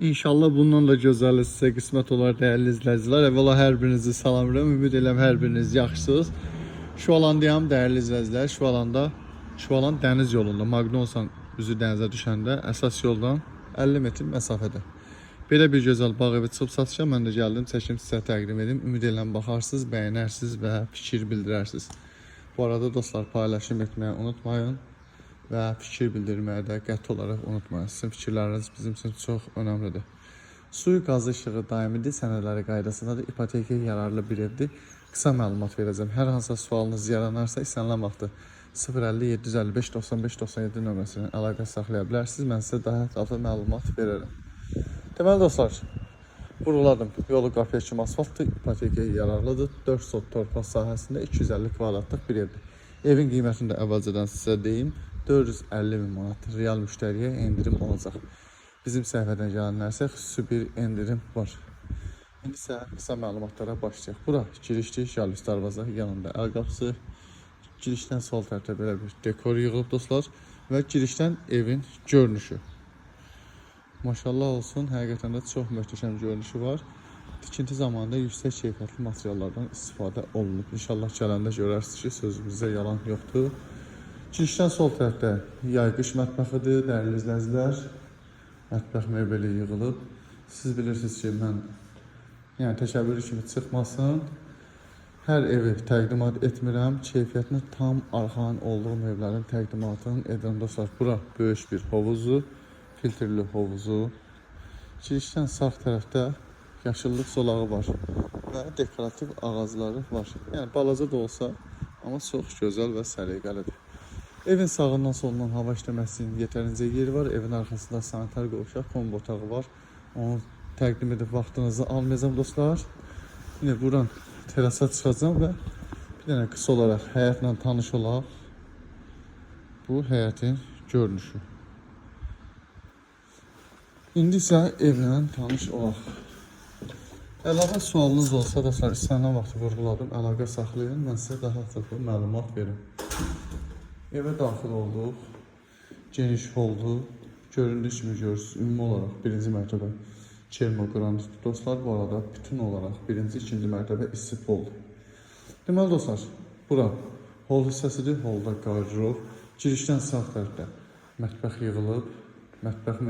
İnşallah bundan da gözəli sizə qismət olar dəyərli izləyicilər. Əvvəla hər birinizi salamlayıram. Ümid edirəm hər biriniz yaxşısınız. Şualandayam dəyərli izləyicilər. Şualanda, Şualan dəniz yolunda Magnonsan üzü dənizə düşəndə əsas yoldan 50 metr məsafədə. Belə bir gözəl bağ evi çıxıb satışa mən də gəldim, çəkim sizə təqdim edim. Ümid edirəm baxarsınız, bəyənərsiniz və fikir bildirərsiniz. Bu arada dostlar paylaşım etməyi unutmayın və fikir bildirməyi də qəti olaraq unutmayın. Sizin fikirləriniz bizim üçün çox önəmlidir. Suyu, qazı, işığı daimidir, sənədləri qaydasındadır, ipotekaya yararlı bir evdir. Qısa məlumat verəcəm. Hər hansısa sualınız yaranarsa istənilən vaxtı 050 755 95 97 nömrəsi ilə əlaqə saxlaya bilərsiniz. Mən sizə daha ətraflı məlumat verərəm. Deməli dostlar, vurğuladım. Yolu qapıya kimi asfaltdır, ipotekaya yararlıdır. 4 sot torpaq sahəsində 250 kvadratlıq bir evdir. Evin qiymətini də əvvəlcədən sizə deyim, 450 min manatdır. Real müştəriyə endirim olacaq. Bizim səhifədən gələnlərsə xüsusi bir endirim var. İndi isə qısa məlumatlara başlayaq. Bura girişdir, şalüz darvaza, yanında əl qapısı. Girişdən sol tərəfdə belə bir dekor yığılıb dostlar və girişdən evin görünüşü. Maşallah olsun, həqiqətən də çox möhtəşəm görünüşü var. Tikinti zamanında yüksək keyfiyyətli materiallardan istifadə olunub. İnşallah gələndə görərsiniz ki, sözümüzdə yalan yoxdur. Girişdən sol tərəfdə yay-qış mətbəxidir, dəyərli izləyicilər. Mətbəx mebeli yığılıb. Siz bilirsiniz ki, mən yəni təkəbbür kimi çıxmasın. Hər evi təqdimat etmirəm. Keyfiyyətinə tam arxayın olduğum evlərin təqdimatını edirəm dostlar. Bura böyük bir hovuzdur, filtrli hovuzu. Girişdən sağ tərəfdə yaşıllıq zolağı var və dekorativ ağacları var. Yəni balaca da olsa, amma çox gözəl və səliqəlidir. Evin sağından solundan hava işləməsinin yetərincə yeri var. Evin arxasında sanitar qovşaq, kombo otağı var. Onu təqdim edib vaxtınızı almayacağam dostlar. İndi buradan terasa çıxacağam və bir dənə qısa olaraq həyətlə tanış olaq. Bu həyətin görünüşü. İndi isə evlə tanış olaq. Əlavə sualınız olsa dostlar, istənilən vaxt vurğuladım, əlaqə saxlayın, mən sizə daha ətraflı məlumat verim. Evə daxil olduq. Geniş holdur. Göründüyü kimi görürsünüz, ümumi olaraq birinci mərtəbə kermoqranitdir dostlar. Bu arada bütün olaraq birinci, ikinci mərtəbə isti poldur. Deməli dostlar, bura hol hissəsidir. Holda qardırob. Girişdən sağ tərəfdə mətbəx yığılıb. Mətbəx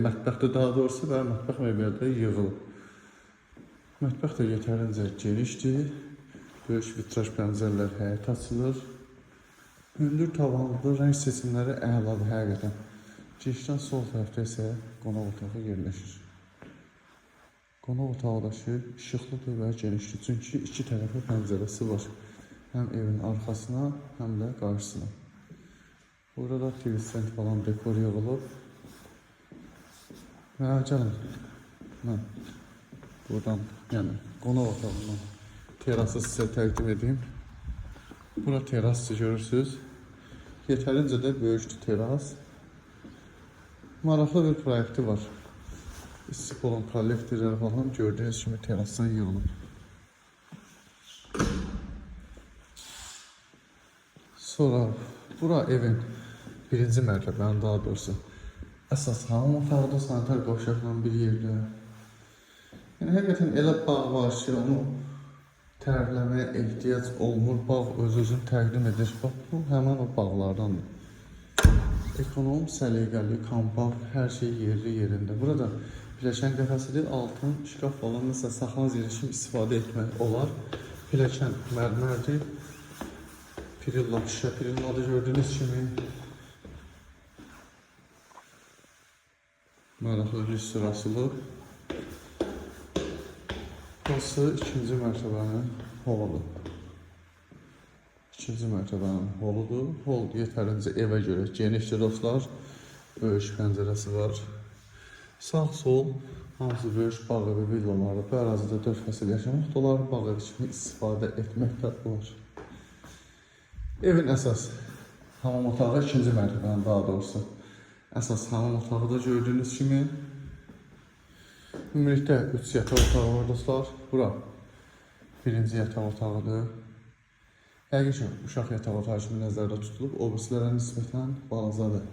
mətbəxdə daha doğrusu və mətbəx mebeli də yığılıb. Mətbəx də yetərincə genişdir. Böyük vitraj pəncərələr həyətə açılır. Hündür tavanlıdır, rəng seçimləri əladır həqiqətən. Girişdən sol tərəfdə isə qonaq otağı yerləşir. Qonaq otağı da ki, işıqlıdır və genişdir. Çünki iki tərəfə pəncərəsi var. Həm evin arxasına, həm də qarşısına. Burada da TV stand falan dekor yığılıb. Və gəlin, mən buradan, yəni qonaq otağından terası sizə təqdim edeyim. Bura terasdır görürsünüz. Yetərincə də böyükdür teras. Maraqlı bir proyekti var. İstipolun kollektorları falan gördüyünüz kimi terasda yığılıb. Sonra bura evin birinci mərtəbənin daha doğrusu əsas hamam otağıdır, sanitar qovşaqla bir yerdə. Yəni həqiqətən elə bağ var ki, onu tərifləməyə ehtiyac olmur. Bağ öz-özünü təqdim edir. Bax, bu həmin o bağlardandır. Ekonom, səliqəli, kompakt, hər şey yerli yerində. Burada pilləkən qəfəsidir, altın şkaf falan məsələn saxlanıcı yeri kimi istifadə etmək olar. Pilləkən mərmərdir. Pirilla, şüşə pirilladır gördüyünüz kimi. Maraqlı lüstr asılıb. Burası ikinci mərtəbənin holudur. İkinci mərtəbənin holudur. Hol yetərincə evə görə genişdir dostlar. Böyük pəncərəsi var. Sağ sol hamısı böyük bağ evi villaları. Bu ərazidə 4 fəsil yaşamaq da olar, bağ evi kimi istifadə etmək də olar. Evin əsas hamam otağı ikinci mərtəbənin daha doğrusu. Əsas hamam otağı da gördüyünüz kimi. Ümumilikdə 3 yataq otağı var dostlar. Bura birinci yataq otağıdır. Yəqin ki, uşaq yataq otağı kimi nəzərdə tutulub, o birisilərə nisbətən balacadır.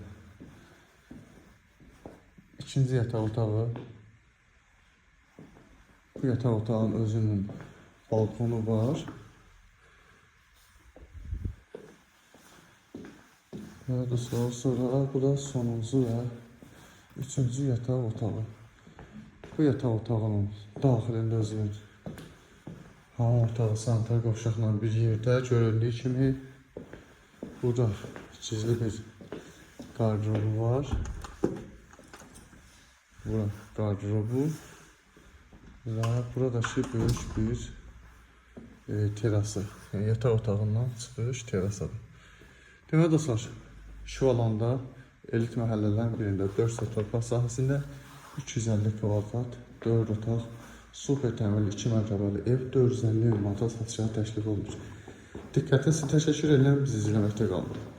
İkinci yataq otağı. Bu yataq otağının özünün balkonu var. Və dostlar, sonra bu da sonuncu və üçüncü yataq otağı. Bu yataq otağının daxilində özünün hamam otağı sanitar qovşaqla bir yerdə göründüyü kimi burada gizli bir qardırobu var. Bura qardırobu və buradakı böyük bir terası. Yəni yataq otağından çıxış terasadır. Deməli dostlar, Şuvalanda elit məhəllələrin birində 4 sot torpaq sahəsində 350 kvadrat, 4 otaq, super təmirli 2 mərtəbəli ev 450 min manata satışa təklif olunur. Diqqətinizə təşəkkür edirəm, bizi izləməkdə qalın.